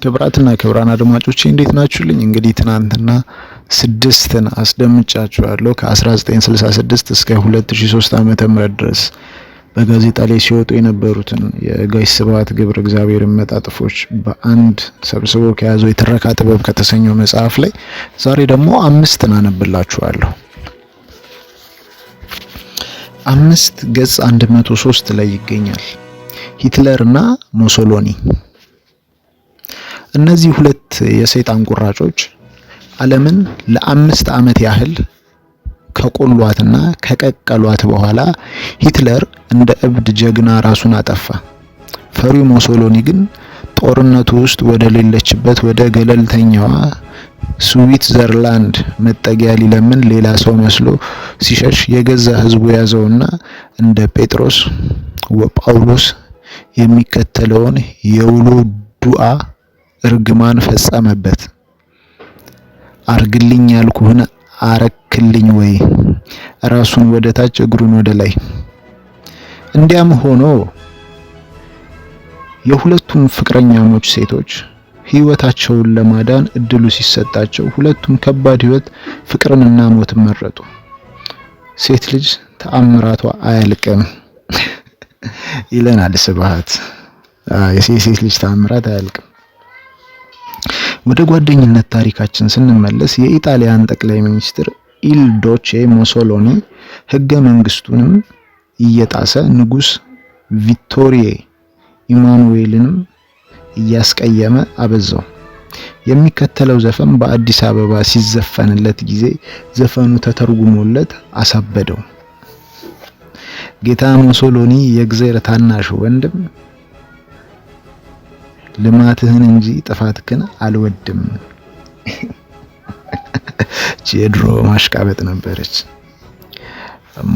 ክቡራትና ክቡራን አድማጮቼ እንዴት ናችሁልኝ? እንግዲህ ትናንትና 6ን አስደምጫችኋለሁ። ከ1966 እስከ 2003 ዓመተ ምህረት ድረስ በጋዜጣ ላይ ሲወጡ የነበሩትን የጋሽ ስብሐት ገብረ እግዚአብሔርን መጣጥፎች በአንድ ሰብስቦ ከያዘው የትረካ ጥበብ ከተሰኘው መጽሐፍ ላይ ዛሬ ደግሞ 5ን አነብላችኋለሁ። 5 ገጽ 103 ላይ ይገኛል። ሂትለርና ሙሶሎኒ። እነዚህ ሁለት የሰይጣን ቁራጮች ዓለምን ለ5 ዓመት ያህል ከቆሏትና ከቀቀሏት በኋላ ሂትለር እንደ እብድ ጀግና ራሱን አጠፋ። ፈሪው ሙሶሎኒ ግን ጦርነቱ ውስጥ ወደ ሌለችበት ወደ ገለልተኛዋ ስዊትዘርላንድ መጠጊያ ሊለምን ሌላ ሰው መስሎ ሲሸሽ የገዛ ሕዝቡ ያዘውና እንደ ጴጥሮስ ወጳውሎስ የሚከተለውን የውሎ ዱአ እርግማን ፈጸመበት። አርግልኝ ያልኩህን አረክልኝ ወይ? ራሱን ወደ ታች እግሩን ወደ ላይ። እንዲያም ሆኖ የሁለቱም ፍቅረኛሞች ሴቶች ህይወታቸውን ለማዳን እድሉ ሲሰጣቸው ሁለቱም ከባድ ህይወት ፍቅርንና ሞትን መረጡ። ሴት ልጅ ተአምራቷ አያልቅም ይለናል ስብሐት። የሴት ልጅ ተአምራት አያልቅም። ወደ ጓደኝነት ታሪካችን ስንመለስ የኢጣሊያን ጠቅላይ ሚኒስትር ኢል ዶቼ ሙሶሎኒ ህገ መንግስቱንም እየጣሰ ንጉስ ቪቶሪዮ ኢማኑኤልንም እያስቀየመ አበዛው። የሚከተለው ዘፈን በአዲስ አበባ ሲዘፈንለት ጊዜ ዘፈኑ ተተርጉሞለት አሳበደው። ጌታ ሙሶሎኒ የእግዜር ታናሽ ወንድም፣ ልማትህን እንጂ ጥፋትህን አልወድም። የድሮ ማሽቃበጥ ነበረች።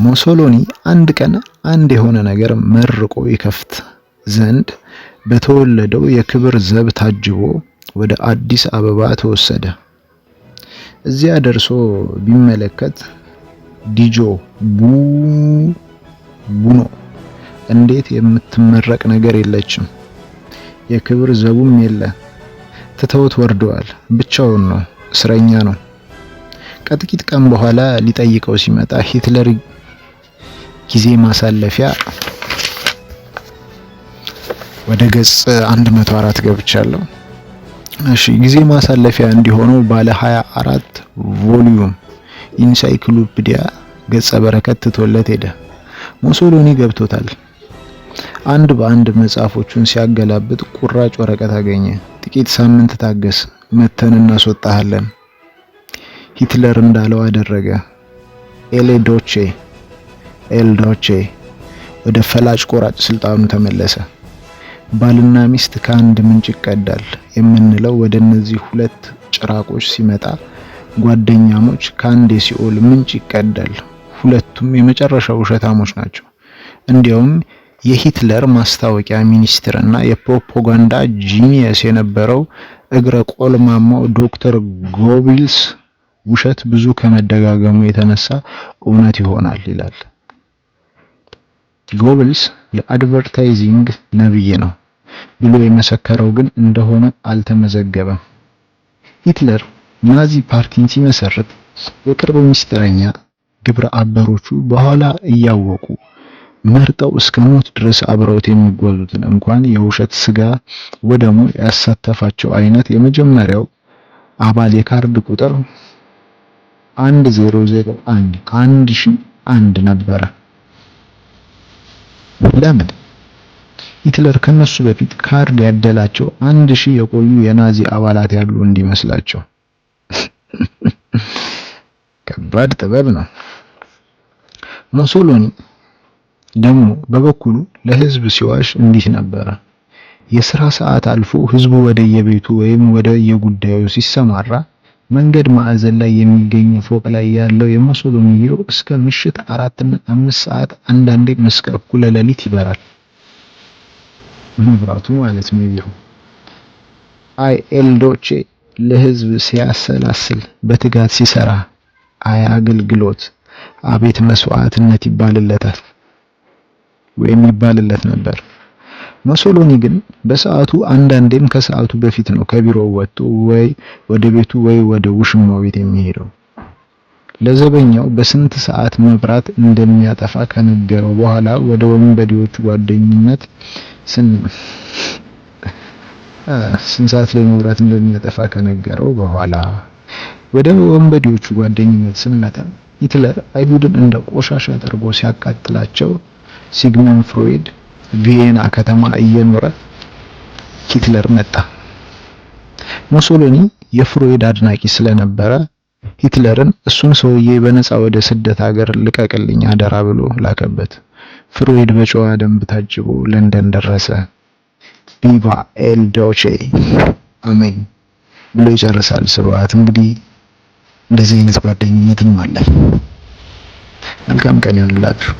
ሙሶሎኒ አንድ ቀን አንድ የሆነ ነገር መርቆ ይከፍት ዘንድ በተወለደው የክብር ዘብ ታጅቦ ወደ አዲስ አበባ ተወሰደ። እዚያ ደርሶ ቢመለከት ዲጆ ቡኖ እንዴት የምትመረቅ ነገር የለችም። የክብር ዘቡም የለ። ትተውት ወርደዋል። ብቻውን ነው፣ እስረኛ ነው። ከጥቂት ቀን በኋላ ሊጠይቀው ሲመጣ ሂትለር ጊዜ ማሳለፊያ ወደ ገጽ 104 ገብቻለሁ። እሺ፣ ጊዜ ማሳለፊያ እንዲሆነው ባለ 24 volume ኢንሳይክሎፒዲያ ገጸ በረከት ትቶለት ሄደ። ሙሶሎኒ ገብቶታል። አንድ በአንድ መጽሐፎቹን ሲያገላብጥ ቁራጭ ወረቀት አገኘ። ጥቂት ሳምንት ታገስ፣ መተን እናስወጣሃለን። ሂትለር እንዳለው አደረገ። ኤሌ ዶቼ ኤል ዶቼ ወደ ፈላጭ ቆራጭ ስልጣኑ ተመለሰ። ባልና ሚስት ከአንድ ምንጭ ይቀዳል የምንለው ወደ እነዚህ ሁለት ጭራቆች ሲመጣ ጓደኛሞች ከአንድ የሲኦል ምንጭ ይቀዳል። ሁለቱም የመጨረሻ ውሸታሞች ናቸው። እንዲያውም የሂትለር ማስታወቂያ ሚኒስትር እና የፕሮፓጋንዳ genius የነበረው እግረ ቆልማማው ዶክተር ጎብልስ ውሸት ብዙ ከመደጋገሙ የተነሳ እውነት ይሆናል ይላል። ጎብልስ የ advertising ነብይ ነው ብሎ የመሰከረው ግን እንደሆነ አልተመዘገበም። ሂትለር ናዚ ፓርቲን ሲመሰርት የቅርብ ሚስጥረኛ ግብረ አበሮቹ በኋላ እያወቁ መርጠው እስከ ሞት ድረስ አብረውት የሚጓዙትን እንኳን የውሸት ስጋ ወደሙ ያሳተፋቸው አይነት የመጀመሪያው አባል የካርድ ቁጥር 1001 1001 ነበረ። ለምን? ሂትለር ከነሱ በፊት ካርድ ያደላቸው 1000 የቆዩ የናዚ አባላት ያሉ እንዲመስላቸው። ከባድ ጥበብ ነው። ሙሶሎኒ ደግሞ በበኩሉ ለህዝብ ሲዋሽ እንዲህ ነበረ። የስራ ሰዓት አልፎ ህዝቡ ወደየቤቱ ወይም ወደየጉዳዩ ሲሰማራ መንገድ ማዕዘን ላይ የሚገኝ ፎቅ ላይ ያለው የሙሶሎኒ ቢሮ እስከ ምሽት 4 እና 5 ሰዓት አንዳንዴም እስከ እኩለ ሌሊት ይበራል። መብራቱ ማለት ነው ቢሮ። አይ ኤልዶቼ ለህዝብ ሲያሰላስል በትጋት ሲሰራ አይ አገልግሎት አቤት መስዋዕትነት ይባልለታል ወይም ይባልለት ነበር። ሙሶሎኒ ግን በሰዓቱ አንዳንዴም ከሰዓቱ በፊት ነው ከቢሮው ወጥቶ ወይ ወደ ቤቱ ወይ ወደ ውሽማው ቤት የሚሄደው። ለዘበኛው በስንት ሰዓት መብራት እንደሚያጠፋ ከነገረው በኋላ ወደ ወንበዴዎቹ ጓደኝነት ስንት ሰዓት ላይ መብራት እንደሚያጠፋ ከነገረው በኋላ ወደ ወንበዴዎቹ ጓደኝነት ስንመጣ፣ ሂትለር አይሁድን እንደ ቆሻሻ ጠርጎ ሲያቃጥላቸው ሲግመንድ ፍሮይድ ቪየና ከተማ እየኖረ ሂትለር መጣ። ሙሶሎኒ የፍሮይድ አድናቂ ስለነበረ ሂትለርን እሱን ሰውዬ በነፃ ወደ ስደት ሀገር ልቀቅልኝ አደራ ብሎ ላከበት። ፍሮይድ በጨዋ ደንብ ታጅቦ ለንደን ደረሰ። Viva el Duce፣ አሜን ብሎ ይጨርሳል ስብሐት። እንግዲህ እንደዚህ አይነት ጓደኝነትም አለ። መልካም ቀን ይሁንላችሁ።